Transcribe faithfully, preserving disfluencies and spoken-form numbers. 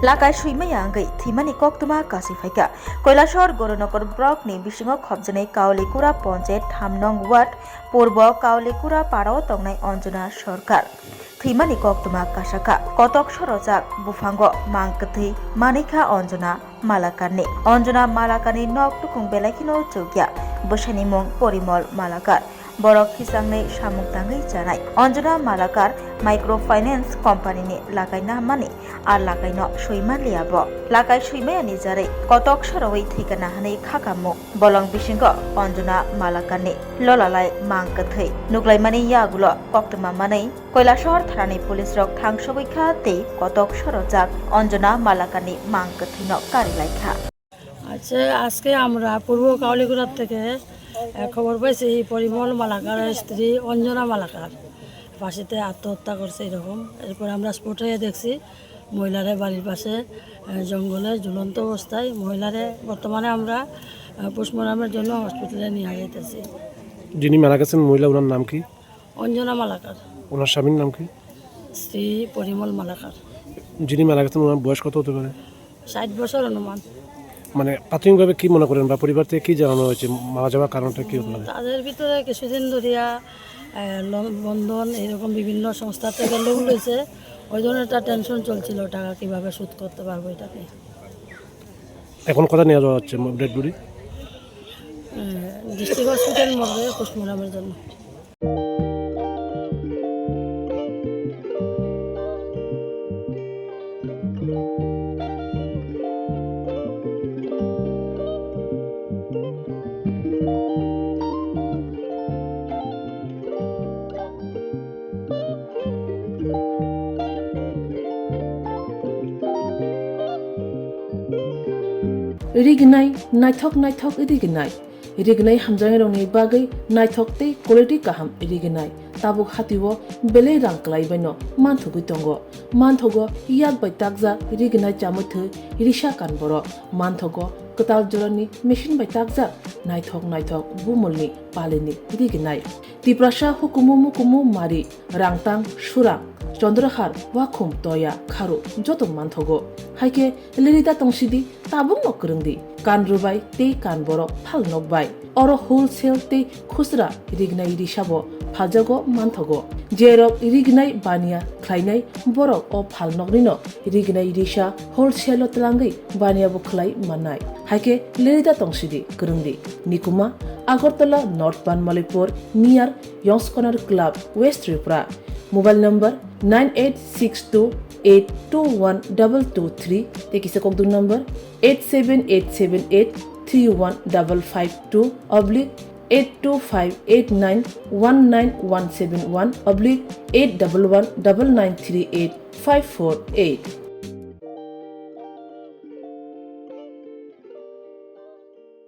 Lakai suimaya wngwi thwimani koktwma kasi phaikha. Kailasahar Gorunokor brokni bisingo khopjaknai Kaulikura Ponchayat tham nong ward Purbo Kaulikura parao tongnai Anjana Sarkar. Thwimani koktwma kasakha. Kotok sorojak buphango mang kwthwi manikha Anjana Malakarni. Anjana Malakarni nok tukhung belai kheno chukya. Bwsani mung Porimol Malakar. Borok khisangnai samung tangwi chanai. Anjana Malakar Microfinance Company ni lakai nammani a lakaino suimanliya bo. Lakai suimayani jarwi kotok sorowi thwikana hwnwi khakamung. Bolong bisingo Anjana Malakarni lolalai mang kwthwi. Nuklaimani yagulo koktwma manwi Kailasahar thanani police rok thangsogwi kha tei kotok sorojak Anjana Malakarni mang kwthwino karilaikha. আচ্ছা, আজকে আমরা পূর্ব কাউলিকুড়ার থেকে, আহ, খবর পাইছি পরিমল মালাকার স্ত্রী অঞ্জনা মালাকার ফাঁসিতে আত্মহত্যা করছে এরকম। এরপর আমরা স্পটে দেখছি মহিলারে বাড়ির পাশে, আহ, জঙ্গলে ঝুলন্ত অবস্থায়। মহিলারে বর্তমানে আমরা, আহ, পোস্টমর্টমের জন্য হসপিটালে নিয়ে যাইতেছি। যিনি মারা গেছেন মহিলা, ওনার নাম কি? অঞ্জনা মালাকার। ওনার স্বামীর নাম কি? শ্রী পরিমল মালাকার। যিনি মারা গেছেন, ওনার বয়স কত হতে পারে? ষাট বছর অনুমান। মানে, প্রাথমিকভাবে কি মনে করেন বা পরিবার থেকে কি জানানো হয়েছে, মারা যাওয়ার কারণটা কি হতে পারে? তাদের ভিতরে কিছুদিন ধরিয়া, আহ, লো-, বন্ধন এরকম বিভিন্ন সংস্থা থেকে লোন লইছে, ওই জন্য একটা টেনশন চলছিল, টাকা কিভাবে শোধ করতে পারবো এটা নিয়ে। এখন কোথায় নিয়ে যাওয়া হচ্ছে ডেড বডি? ডিস্ট্রিক্ট হসপিটাল মর্গে পোস্টমর্টমের জন্য। Rignai, naithok naithok rignai. Rignai hamjaknairokni bagwi naithok tei quality kaham rignai. Tabuk hatio belai rang kwlai baino manthogwi tongo. Manthogo yak bai takjak rignai chamwi thwi risa kan borok. Manthogo kwtal jorani machine bai takjak naithok naithok bumulni palini rignai. Tiprasa hukumu mukumu mari, rangtang, surang, chondrahar, wakhum, toya, kharu joto manthogo. Haikhe lerida tongsidi, tabukno kwrwngdi, kan rwbai tei kan borok phal nokbai. Oro wholesale tei khusra rignai risabo phaljago manthogo. Jerok rignai baniya khlainai borok o phal noknino rignai risa wholesale o twlangwi baniya bo khlai mannai. Haikhe lerida tongsidi kwrwngdi. Nikuma, Agartala North Banmalipur near Yongs Corner Club, West Tripura. Mobile number nine eight six two eight two one double two three tei kisa kokdung number eight seven eight seven eight three one double five two oblique eight two five eight nine one nine one seven one oblique eight double one double nine three eight five four eight.